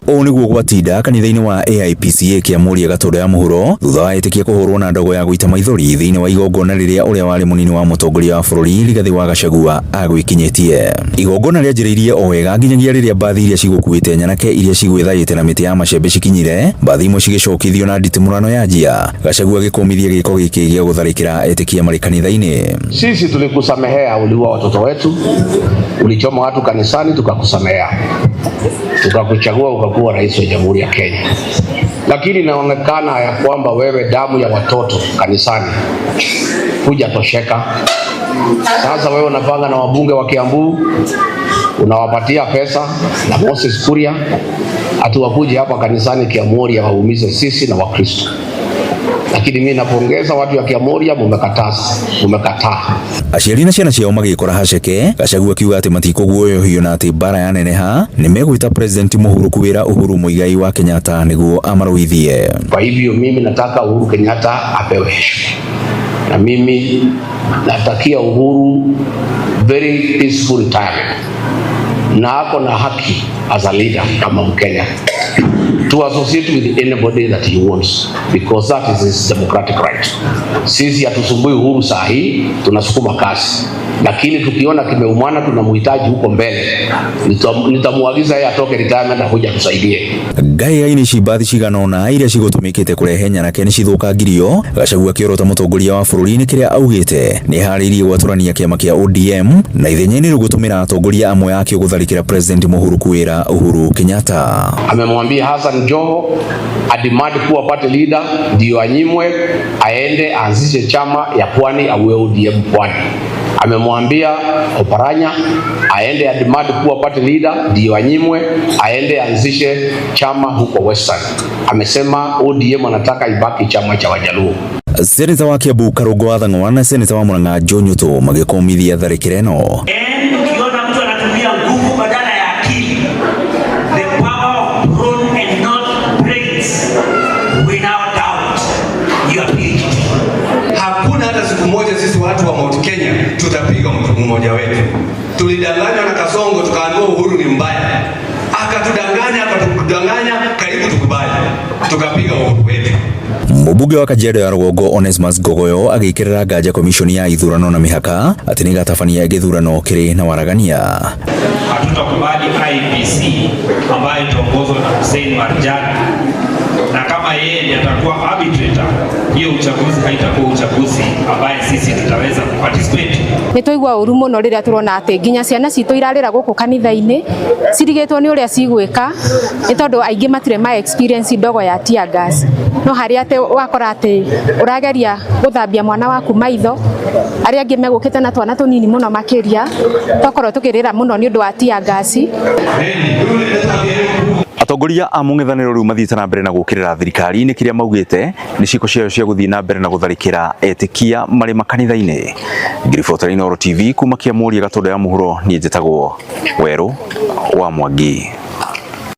Ũũ nĩguo gwatinda kanitha-inĩ wa AIPCA Kĩamũria Gatũndũ ya mũhuro thutha wa etĩkia kũhũrwo na ndogo ya gũita maithori thĩinĩ wa igongona rĩrĩa ũrĩa warĩ mũnini wa mũtongoria wa bũrũri Rigathĩ wa Gachagua agwĩkinyĩtie. Igongona rĩanjĩrĩirie o wega nginyagia rĩrĩa mbathi iria cigũkuĩte nyanake iria cigwĩthaĩte na mĩtĩ ya macembe cikinyire, mbathi imwe cigĩcokithio na nditimũrano yanjia. Gachagua agĩkũmithia gĩko gĩkĩ gĩa gũtharĩkĩra etĩkia marĩ kanitha-inĩ. Sisi tulikusamehea, uliua watoto wetu, ulichoma watu kanisani, tukakusamehea, tukakuchagua ukakuwa rais wa Jamhuri ya Kenya, lakini inaonekana ya kwamba wewe damu ya watoto kanisani hujatosheka. Sasa wewe unapanga na wabunge wa Kiambu, unawapatia pesa na Moses Kuria ati wakuje hapa kanisani Kiamuria waumize sisi na Wakristo. Lakini mimi napongeza watu wa Kiamuria, mumekataa, mumekataa. Aciari na ciana ciao magĩkora haceke. Gachagua akiuga atĩ matikũguoyohio na atĩ mbara yaneneha nĩmegwĩta President mũhurũku wĩra Uhuru Muigai wa Kenyatta nĩguo amarũithie. Kwa hivyo mimi nataka Uhuru Kenyatta apewe heshima, na mimi natakia Uhuru very peaceful retirement, na ako na haki as a leader kama Mkenya to associate with anybody that he wants because that is his democratic right. Sisi hatusumbui Uhuru saa hii, tunasukuma kazi, lakini tukiona kimeumana, tunamhitaji huko mbele, nitamuagiza yeye atoke retirement akuja tusaidie. Ngai ici mbathi cigana ũna iria cigũtũmĩkĩte kũrehe nyanake nĩ cithũkangirio. Gachagua akĩorota mũtongoria wa bũrũri nĩ kĩrĩa augĩte nĩ harĩirie gwatũrania kĩama kĩa ODM na ithenya-inĩ rĩu gũtũmĩra atongoria amwe akĩo gũtharĩkĩra President mũhurũku wĩra Uhuru Kenyatta. Amemwambia Hassan Joho ademand kuwa party leader ndio anyimwe aende aanzishe chama ya Pwani auwe ODM Pwani. Amemwambia Oparanya aende ademand kuwa party leader ndio anyimwe aende aanzishe chama huko Western. Amesema ODM anataka ibaki chama cha Wajaluo. Seneta wa Kiambu Karungo wa Thang'wa na seneta wa Murang'a Joe Nyutu magĩkũmithia tharĩkĩra ĩno. And ukiona mtu anatumia nguvu badala ya akili, the power of brawn and not brains, without doubt, you are PhD. Hakuna hata siku moja sisi watu wa Mount Kenya tutapiga mtu mmoja wetu. Tulidanganywa na Kasongo tukaambiwa Uhuru ni mbaya, akatudanganya akatudanganya, karibu tukubali, tukapiga Uhuru wetu. Mũmbunge wa Kajiado ya Rũgongo Onesmus Ngogoyo agĩkĩrĩra nganja komishoni ya ithurano na mĩhaka atĩ nĩĩgatabania gĩthurano kĩrĩ na waragania. Hatutakubali IEBC ambayo itaongozwa na Hussein Marjan, na kama yeye ndiye atakuwa arbitrator, hiyo uchaguzi haitakuwa uchaguzi ambaye sisi tutaweza kuparticipate. Nä twaigua å ru må no rä rä a tå rona atä nginya ciana citå irarä ra gå kå kanitha-inä cirigätwo nä å rä a cigwä ka nä tondå aingä matirä ma experience ndogo ya tear gas, no harä atä wakora atä å rageria gå thambia mwana waku maitho, arĩa angĩ megũkĩte na twana tũnini mũno makĩria, twakorwo tũkĩrĩra mũno nĩ ũndũ wa tear gas. Atongoria a mũng'ethanĩro rĩu mathiĩte na mbere na gũkĩrĩra thirikari nĩ kĩrĩa maugĩte nĩ ciĩko ciayo cia gũthiĩ na mbere na gũtharĩkĩra etĩkia marĩ makanitha-inĩ. Ngiribota Inooro TV kuma Kĩamũria Gatũndũ ya mũhuro, niĩ njĩtagwo Werũ wa Mwangi.